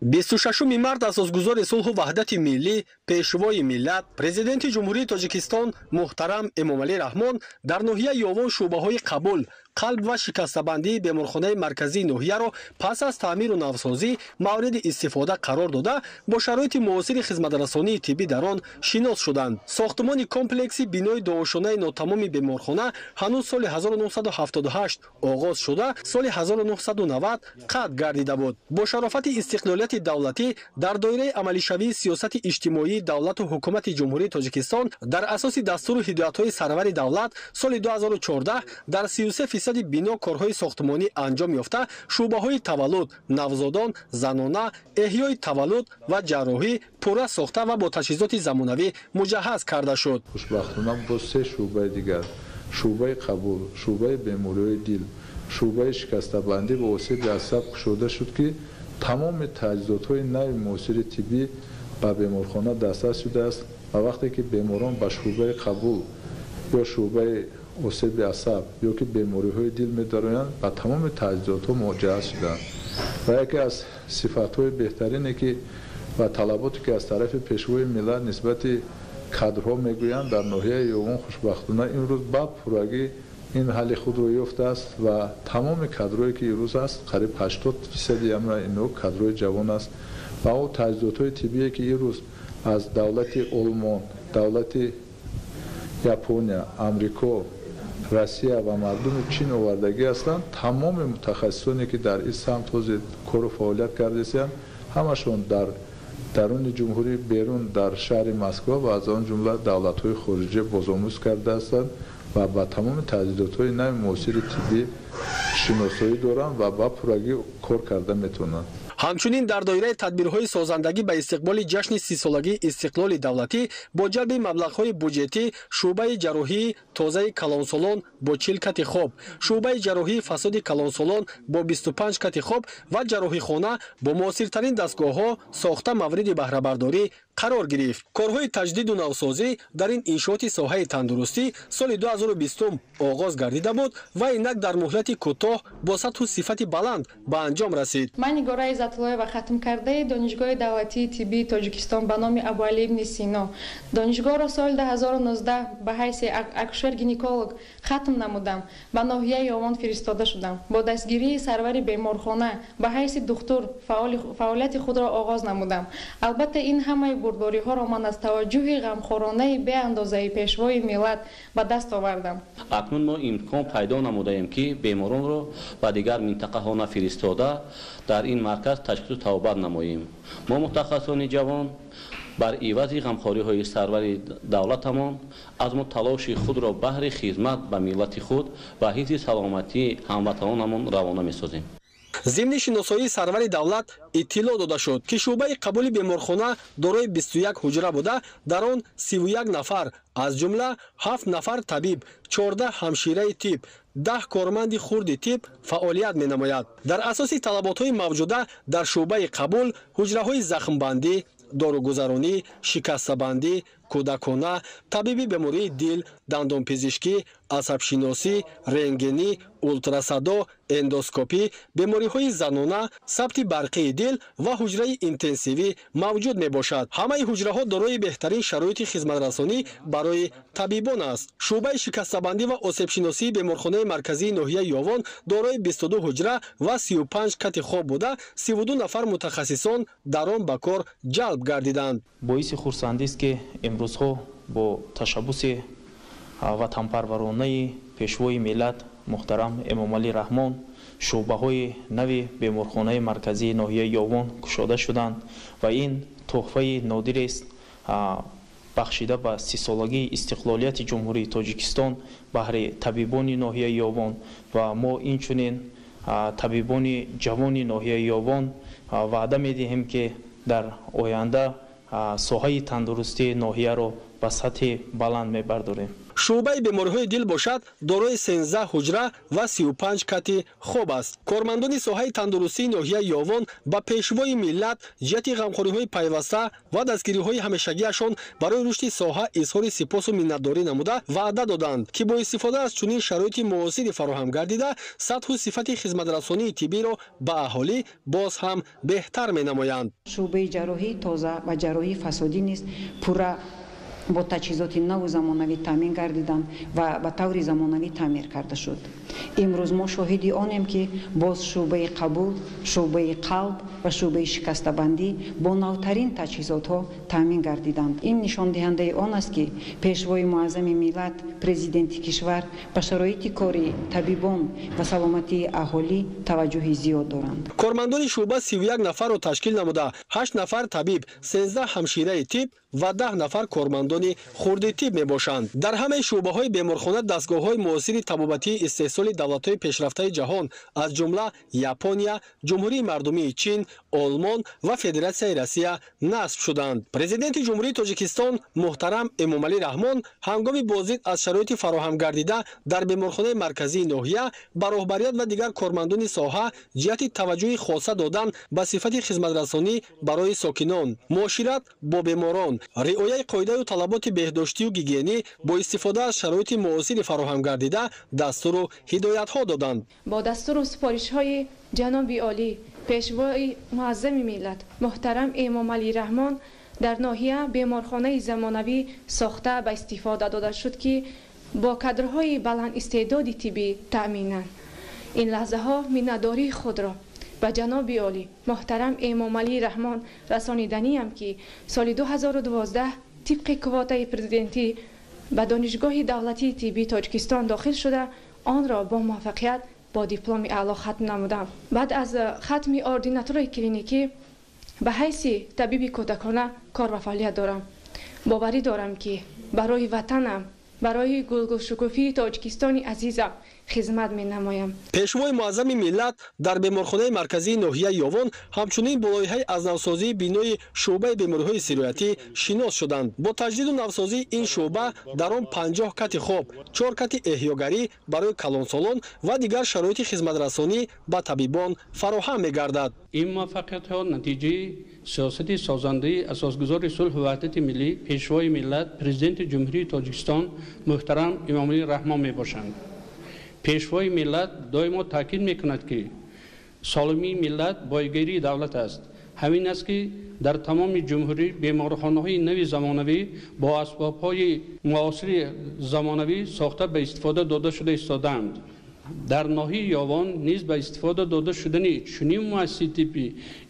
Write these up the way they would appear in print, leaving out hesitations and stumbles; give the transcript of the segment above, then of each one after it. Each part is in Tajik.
26 март асосгузори сулҳу ваҳдати миллӣ, пешвои миллат, президенти Ҷумҳурии Тоҷикистон муҳтарам Эмомалӣ Раҳмон дар ноҳияи Ёвон шӯъбаҳои қабул, қалб ва шикастабандии беморхонаи марказии ноҳияро пас аз таъмиру навсозӣ мавриди истифода қарор дода, бо шароити муосири хизматрасонии тиббӣ дар он шинос шуданд. Сохтмони комплекси бинои дуошонаи нотамоми беморхона ҳанӯз соли 1978 оғоз шуда, соли 1990 қатъ гардида буд. Бо шарофати истиқлолияти давлатӣ дар доираи амалишавии сиёсати иҷтимоии давлату ҳукумати Ҷумҳурии Тоҷикистон дар асоси дастуру ҳидоятҳои сарвари давлат соли 2014 дар 33% бино корҳои сохтмонӣ анҷом ёфта, шӯъбаҳои таваллуд, навзодон, занона, эҳёи таваллуд ва ҷарроҳӣ пурра сохта ва бо таҷҳизоти замонавӣ муҷаҳҳаз карда шуд. Хушбахтона бо се шӯъбаи дигар: шӯъбаи қабул, шӯъбаи бемориҳои дил, шӯъбаи шикастабандӣ ва осеби асаб кушода шуд, ки тамоми таҷҳизотҳои нави муосири тиббӣ ба беморхона дастрас шудааст ва вақте ки беморон ба шӯъбаи қабул ё шӯъбаи осеби асаб ё ки бемориҳои дил медароянд, ба тамоми таҷҳизотҳо муҷаҳҳаз шудаанд. Ва яке аз сифатҳои беҳтарине ки ва талаботе ки аз тарафи пешвои миллат нисбати кадрҳо мегӯянд, дар ноҳияи Ёвон хушбахтона имрӯз ба пуррагӣ ин ҳалли худро ёфтааст ва тамоми кадрҳое ки имрӯз аст, қариб 80% амра инҳо кадрҳои ҷавон аст ва он таҷҳизотҳои тиббие ки имрӯз аз давлати Олмон, давлати Япония, Амрико, Россия ва мардуми Чин овардагӣ ҳастанд, тамоми мутахассисоне ки дар ин самт ҳозир кору фаъолият кардасиянд, ҳамашон дар даруни ҷумҳурӣ, берун дар шаҳри Москва ва аз он ҷумла давлатҳои хориҷа бозомӯз карда ҳастанд ва ба тамоми таҷҳизотҳои нави муосири тиббӣ шиносоӣ доранд ва ба пуррагӣ кор карда метавонанд. Ҳамчунин дар доираи тадбирҳои созандагӣ ба истиқболи ҷашни 30-солагии истиқлоли давлатӣ бо ҷалби маблағҳои буҷетӣ шӯъбаи ҷарроҳии тозаи калонсолон бо 40 кати хоб, шӯъбаи ҷарроҳии фасоди калонсолон бо 25 кати хоб ва ҷарроҳихона бо муосиртарин дастгоҳҳо сохта мавриди баҳрабардорӣ қарор гирифт. Корҳои таҷдиду навсозӣ дар ин иншооти соҳаи тандурустӣ соли 2020 оғоз гардида буд ва инак дар муҳлати кӯтоҳ бо сатҳу сифати баланд ба анҷом расид. Ман Нигора Иззатуллоева, хатмкардаи Донишгоҳи давлатии тиббии Тоҷикистон ба номи Абуалӣ ибни Сино. Донишгоҳро соли 2019 ба ҳайси акушер-гинеколог хатм намудам. Ба ноҳияи Ёвон фиристода шудам. Бо дастгирии сарвари беморхона ба ҳайси духтур фаъолияти худро оғоз намудам. Албатта, ин ҳамаи бурдбориҳоро ман аз таваҷҷӯҳи ғамхоронаи беандозаи пешвои миллат ба даст овардам. Акнун мо имкон пайдо намудаем, ки беморонро ба дигар минтақаҳо нафиристода, дар ин марказ ташхису табобат намоем. Мо, мутахассисони ҷавон, бар ивази ғамхориҳои сарвари давлатамон азму талоши худро баҳри хизмат ба миллати худ ва ҳифзи саломатии ҳамватанонамон равона месозем. Зимни шиносоии сарвари давлат иттилоъ дода шуд, ки шӯъбаи қабули беморхона дорои 21 ҳуҷра буда, дар он 31 нафар, аз ҷумла 7 нафар табиб, 14 ҳамшираи тиб, 10 корманди хурди тиб фаъолият менамояд. Дар асоси талаботҳои мавҷуда дар шӯъбаи қабул ҳуҷраҳои захмбандӣ, доругузаронӣ, шикастабандӣ, кӯдакона, табиби бемории дил, дандонпизишкӣ, асабшиносӣ, рентгенӣ, ултрасадо, эндоскопӣ, бемориҳои занона, сабти барқии дил ва ҳуҷраи интенсивӣ мавҷуд мебошад. Ҳамаи ҳуҷраҳо дорои беҳтарин шароити хизматрасонӣ барои табибон аст. Шӯъбаи шикастабандӣ ва осебшиносии беморхонаи марказии ноҳияи Ёвон дорои 22 ҳуҷра ва 35 кати хоб буда, 32 нафар мутахассисон дар он ба кор ҷалб гардиданд. Боиси хурсандист, ки имрӯзҳо бо ташаббуси ватанпарваронаи пешвои миллат муҳтарам Эмомалӣ Раҳмон шӯъбаҳои нави беморхонаи марказии ноҳияи Ёвон кушода шуданд ва ин тӯҳфаи нодирест, бахшида ба 30-солагии истиқлолияти Ҷумҳурии Тоҷикистон баҳри табибони ноҳияи Ёвон. Ва мо инчунин, табибони ҷавони ноҳияи Ёвон, ваъда медиҳем, ки дар оянда соҳаи тандурустии ноҳияро ба сатҳи баланд мебардорем. Шӯъбаи бемориҳои дил бошад дорои 13 ҳуҷра ва 35 кати хоб аст. Кормандони соҳаи тандурустии ноҳияи Ёвон ба пешвои миллат ҷиҳати ғамхориҳои пайваста ва дастгириҳои ҳамешагиашон барои рушди соҳа изҳори сипосу миннатдорӣ намуда ваъда доданд, ки бо истифода аз чунин шароити муосири фароҳам гардида сатҳу сифати хизматрасонии тиббиро ба аҳолӣ боз ҳам беҳтар менамоянд. Шӯъбаи ҷарроҳии тоза ва ҷарроҳии фасодӣ низ пурра бо таҷҳизоти наву замонавӣ таъмин гардиданд ва ба таври замонавӣ таъмир карда шуд. Имрӯз мо шоҳиди онем, ки боз шӯъбаи қабул, шӯъбаи қалб ва шӯъбаи шикастабандӣ бо навтарин таҷҳизотҳо таъмин гардиданд. Ин нишондиҳандаи он аст, ки пешвои муаззами миллат, президенти кишвар ба шароити кори табибон ва саломатии аҳолӣ таваҷҷӯҳи зиёд доранд. Кормандони шӯъба 31 нафарро ташкил намуда, 8 нафар табиб, 13 ҳамшираи тиб ва 10 нафар кормандони хурди тиб мебошанд. Дар ҳамаи шӯъбаҳои беморхона дастгоҳҳои муосири табобатии истеҳсоли давлатҳои пешрафтаи ҷаҳон, аз ҷумла Япония, Ҷумҳурии Мардумии Чин, Олмон ва Федератсияи Россия насб шуданд. Президенти Ҷумҳурии Тоҷикистон муҳтарам Эмомалӣ Раҳмон ҳангоми боздид аз шароити фароҳам гардида дар беморхонаи марказии ноҳия ба роҳбарият ва дигар кормандони соҳа ҷиҳати таваҷҷӯҳи хоса додан ба сифати хизматрасонӣ барои сокинон, муошират бо беморон, риояи қоидаю талаботи беҳдоштию гигиенӣ бо истифода аз шароити муосири фароҳам гардида дастуру ҳидоятҳо доданд. Бо дастуру супоришҳои ҷаноби олӣ, пешвои муаззами миллат муҳтарам Эмомалӣ Раҳмон дар ноҳия беморхонаи замонавӣ сохта ба истифода дода шуд, ки бо кадрҳои баландистеъдоди тиббӣ таъминанд. Ин лаҳзаҳо миннатдории худро ба ҷаноби олӣ муҳтарам Эмомалӣ Раҳмон расониданиям, ки соли 2012 тибқи квотаи президентӣ ба Донишгоҳи давлатии тиббии Тоҷикистон дохил шуда, онро бо муваффақият бо дипломи аъло хатм намудам. Баъд аз хатми ординатураи клиникӣ ба ҳайси табиби кӯдакона кор ва фаъолият дорам. Боварӣ дорам, ки барои ватанам, барои гулгулшукуфии Тоҷикистони азизам хизмат менамоям. Пешвои муаззами миллат дар беморхонаи марказии ноҳияи Ёвон ҳамчунин бо лоиҳаи аз навсозии бинои шӯъбаи бемориҳои сироятӣ шинос шуданд. Бо таҷдиду навсозии ин шӯъба дар он 50 кати хоб, 4 кати эҳёгарӣ барои калонсолон ва дигар шароити хизматрасонӣ ба табибон фароҳам мегардад. Ин муваффақиятҳо натиҷаи сиёсати созандаи асосгузори сулҳу ваҳдати миллӣ, пешвои миллат, президенти Ҷумҳурии Тоҷикистон муҳтарам Эмомалӣ Раҳмон мебошанд. Пешвои миллат доимо таъкид мекунад, ки солимии миллат боигарии давлат аст. Ҳамин аст, ки дар тамоми ҷумҳурӣ беморхонаҳои нави замонавӣ бо асбобҳои муосири замонавӣ сохта ба истифода дода шуда истодаанд. Дар ноҳияи Ёвон низ ба истифода дода шудани чунин муассисаи тиббӣ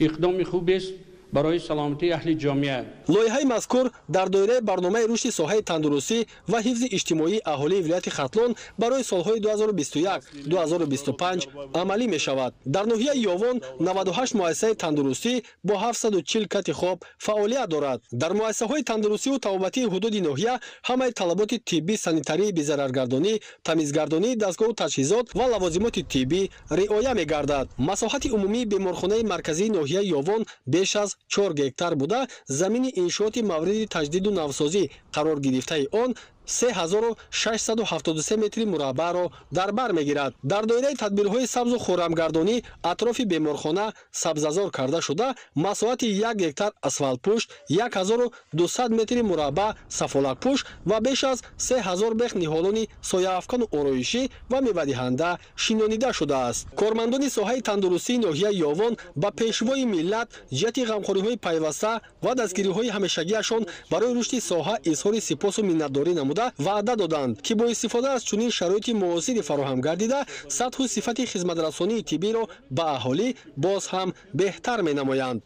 иқдоми хубест барои саломатии аҳли ҷомеа. Лоиҳаи мазкур дар доираи барномаи рушди соҳаи тандурустӣ ва ҳифзи иҷтимоии аҳолии вилояти Хатлон барои солҳои 2021-2025 амалӣ мешавад. Дар ноҳияи Ёвон 98 муассисаи тандурустӣ бо 740 кати хоб фаъолият дорад. Дар муассисаҳои тандурустиву табобатии ҳудуди ноҳия ҳамаи талаботи тиббӣ, санитарии безараргардонӣ, тамизгардонии дастгоҳу таҷҳизот ва лавозимоти тиббӣ риоя мегардад. Масоҳати умумии беморхонаи марказии ноҳияи Ёвон беш аз 4 гектар буда, замини иншооти мавриди таҷдиду навсозӣ қарор гирифтаи он 3673 метри мураббаъро дар бар мегирад. Дар доираи тадбирҳои сабзу хӯрамгардонӣ атрофи беморхона сабзазор карда шуда, масоҳати 1 гектар асфалтпӯш, 1200 метри мураббаъ сафолакпӯш ва беш аз 3000 бех ниҳолони сояафкану ороишӣ ва мевадиҳанда шинонида шудааст. Кормандони соҳаи тандурустии ноҳияи Ёвон ба пешвои миллат ҷиҳати ғамхориҳои пайваста ва дастгириҳои ҳамешагиашон барои рушди соҳа изҳори сипосу миннатдорӣ намуда ваъда доданд, ки бо истифода аз чунин шароити муосири фароҳам гардида сатҳу сифати хизматрасонии тиббиро ба аҳолӣ боз ҳам беҳтар менамоянд.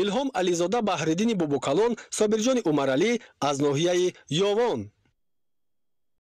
Илҳом Ализода, Баҳриддини Бобокалон, Собирҷони Умаралӣ аз ноҳияи Ёвон.